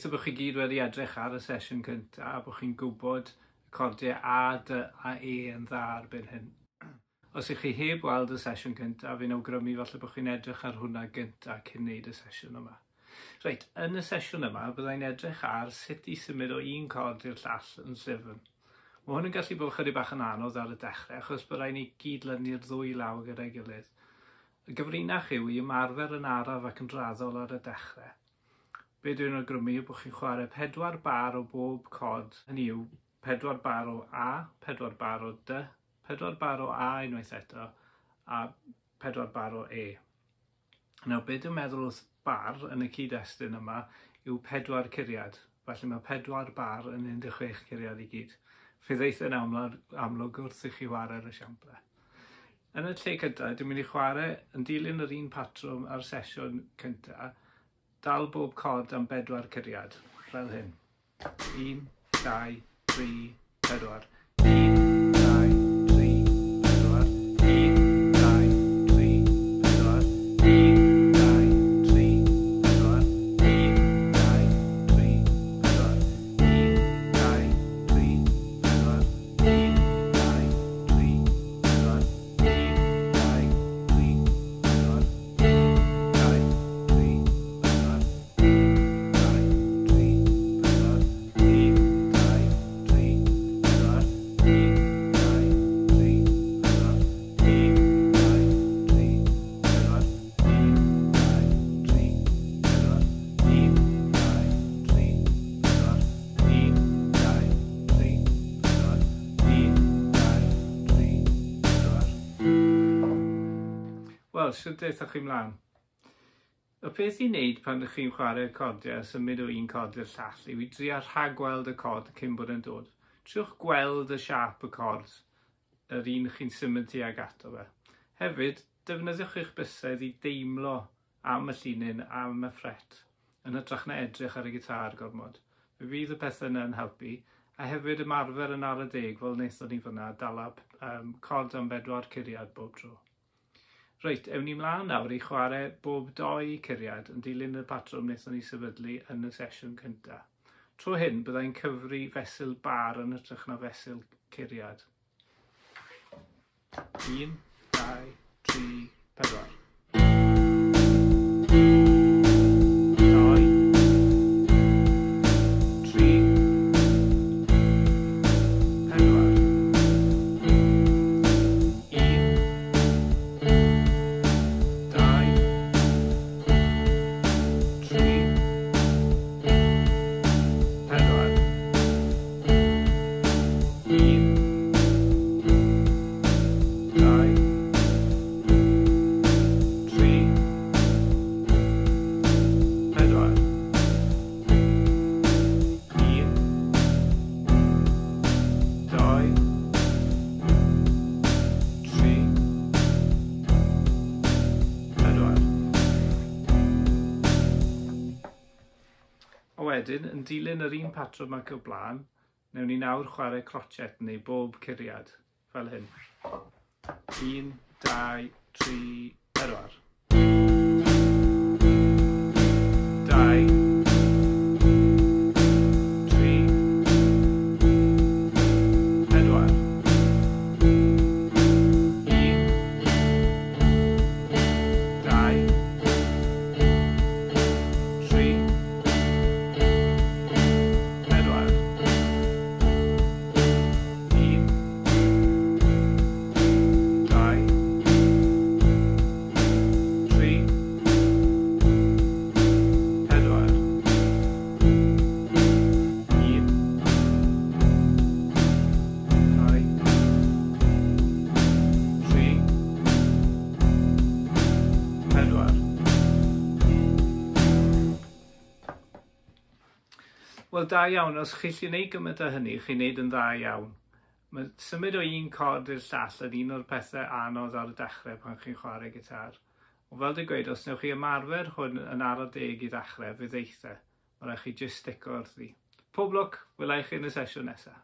Gobeithio bod chi gyd wedi edrych ar y sesiwn cyntaf a bod chi'n gwybod y cordiau A, D a E yn dda erbyn hyn. Os ych chi heb weld y sesiwn cyntaf, fi'n awgrymu falle bod chi'n edrych ar hwnna gyntaf cyn wneud y sesiwn yma. Reit, yn y sesiwn yma, byddai'n edrych ar sut i symud o un cord i'r llall yn llyfn. Mae hwn yn gallu bod chydig bach yn anodd ar y dechrau, achos bod rhaid ni gydlynu'r ddwy law gyda'i gilydd. Y gyfrinach yw i ymarfer yn araf ac yn raddol ar y dechrau. Be dwi'n awgrymu yw bod chi'n chwarae 4 bar o bob cod, hynny yw 4 bar o A, 4 bar o D, 4 bar o A unwaith eto, a 4 bar o E. Nawr, be dwi'n meddwl wrth bar yn y cyd-destun yma yw 4 curiad. Felly mae 4 bar yn 16 curiad i gyd. Fe ddeith yn amlwg wrth i chi chwarae'r esiample. Yn y lle cyntaf, dwi'n mynd i chwarae yn dilyn yr un patrwm ar sesiwn cyntaf, dal bob cord am 4 curiad, fel hyn. 1, 2, 3, 4. 1, 2, 3, 4. 1, 2, 3, 4. 1, 2, 3, 4. 1, 2, 3, 4. 1, 2, 3, 4. 1, 2, 3, 4. 1, 2, 3, 4. 1, 2, 3, 4. 1, 2, 3, 4. 1, 2, 3, 4. 1, 2, 3, 4. 1, 2, 3, 4. 1, 2, 3, 4. 1, 2, 3, 4. 1, 2, 3, 4. 1, 2, 3, 4. Wel, shwt daethoch chi mlaen? Y peth i wneud pan ydych chi'n chwarae'r cordiau a symud o un cord i'r llall yw i drio rhagweld y cord cyn bod yn dod. Triwch gweld y siâp y cord, yr un chi'n symud tuag ato fe. Hefyd, defnyddiwch eich bysedd i deimlo am y llinyn, am y ffret, yn hytrach na edrych ar y gitar gormod. Fe fydd y pethau yna yn helpu, a hefyd ymarfer yn ar y deg fel wnaethon ni fyna, dala cord am 4 curiad bob tro. Reit, ewn ni mlaen nawr i chwarae bob 2 curiad yn dilyn y patrwm wnaethon ni sefydlu yn y sesiwn cyntaf. Tro hyn, byddai'n cyfri fesul bar yn hytrach na fesul curiad. 1, 2, 3, 4. 2, 3, 4. 1, 2, 3, 4. 1, 2, 3, 4. 1, 2, 3, 4. A wedyn, yn dilyn yr un patrwm ac o blaen, wnawn ni nawr chwarae crochet neu bob curiad, fel hyn. 1, 2, 3, 4. 2, 3, 4. 1, 2, 3, 4. 1, 2, 3, 4. 1, 2, 3, 4. Wel, da iawn, os chi'n gallu gwneud gymaint o hynny, chi'n gwneud yn dda iawn. Mae symud o un cord i'r llall yn un o'r pethau anodd ar y dechrau pan chi'n chwarae gitar. Ond fel dwi'n gweud, os wnewch chi ymarfer hwn yn ara deg i ddechrau, fe ddeith e. Mae rhaid chi jyst stico wrthi. Pob lwc, wela i chi yn y sesiwn nesaf.